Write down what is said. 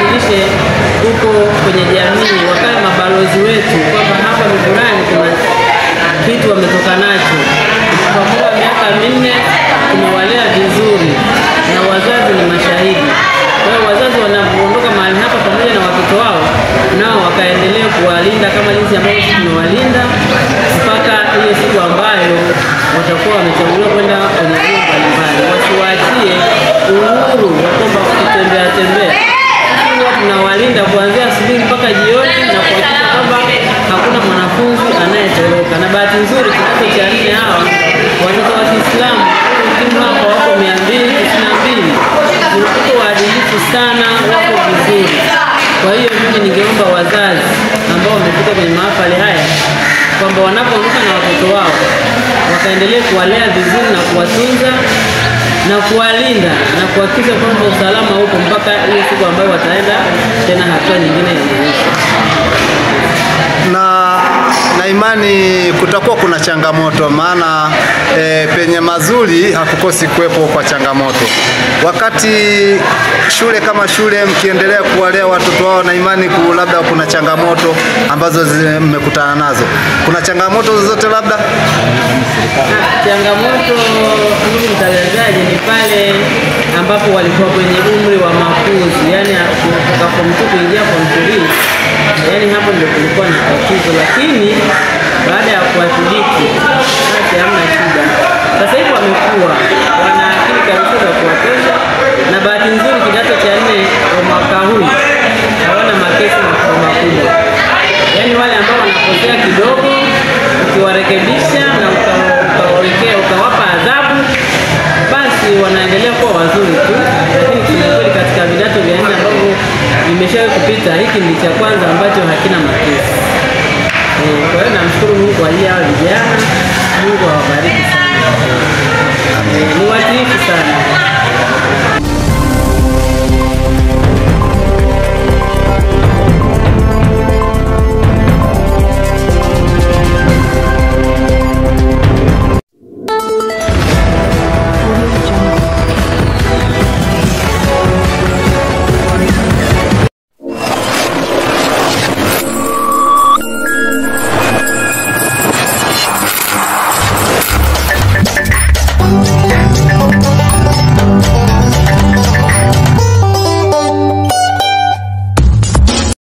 wakawakilishe huko kwenye jamii, wakae mabalozi wetu kwamba hapa Miburani kuna kitu wametoka nacho. Kwa kuwa miaka 4 tumewalea vizuri na wazazi ni mashahidi. Kwa hiyo wazazi wanapoondoka mahali hapa pamoja na watoto wao, nao wakaendelea kuwalinda kama jinsi ambavyo tumewalinda mpaka hiyo siku ambayo watakuwa wamechaguliwa kwenda kwenye vyuo mbalimbali. Wasiwaachie uhuru wa kwamba kutembea tembea. Huwa tunawalinda kuanzia asubuhi mpaka jioni na kuhakikisha kwamba hakuna mwanafunzi anayetoroka. Na bahati nzuri kidato cha 4 hawa watoto wa Kiislamu timu hapa wako 292. Ni watoto waadilifu sana, wako vizuri. Kwa hiyo mimi ningeomba wazazi ambao wamefika kwenye mahafali haya kwamba wanapoondoka na watoto wao wakaendelee kuwalea vizuri na kuwatunza na kuwalinda na kuhakikisha kwamba usalama upo mpaka ile siku ambayo wataenda tena hatua nyingine ya maisha. Na imani kutakuwa kuna changamoto, maana penye mazuri hakukosi kuwepo kwa changamoto. Wakati shule kama shule mkiendelea kuwalea watoto wao, na imani labda kuna changamoto ambazo mmekutana nazo. Kuna changamoto zozote labda? Changamoto, ndugu mtangazaji, ni pale ambapo walikuwa kwenye umri wa makuzi, yani kutoka form 2 kuingia form 3, yani hapo ndio kulikuwa na tatizo, lakini baada ya kuwadhibiti basi hamna shida. Sasa hivi wamekuwa wana akili kabisa za kuwatosha, na bahati nzuri kidato cha 4 kwa mwaka huu hawana makesi makubwa. Yani wale ambao wanakosea kidogo ukiwarekebisha na ukawawekea ukawapa adhabu, basi wanaendelea kuwa wazuri tu. Lakini kweli katika vidato vya 4 ambavyo vimeshawahi kupita, hiki ni cha kwanza ambacho hakina makesi. Kwa hiyo namshukuru Mungu kwa ajili ya hawa vijana. Mungu awabariki sana. Ni watiifu sana.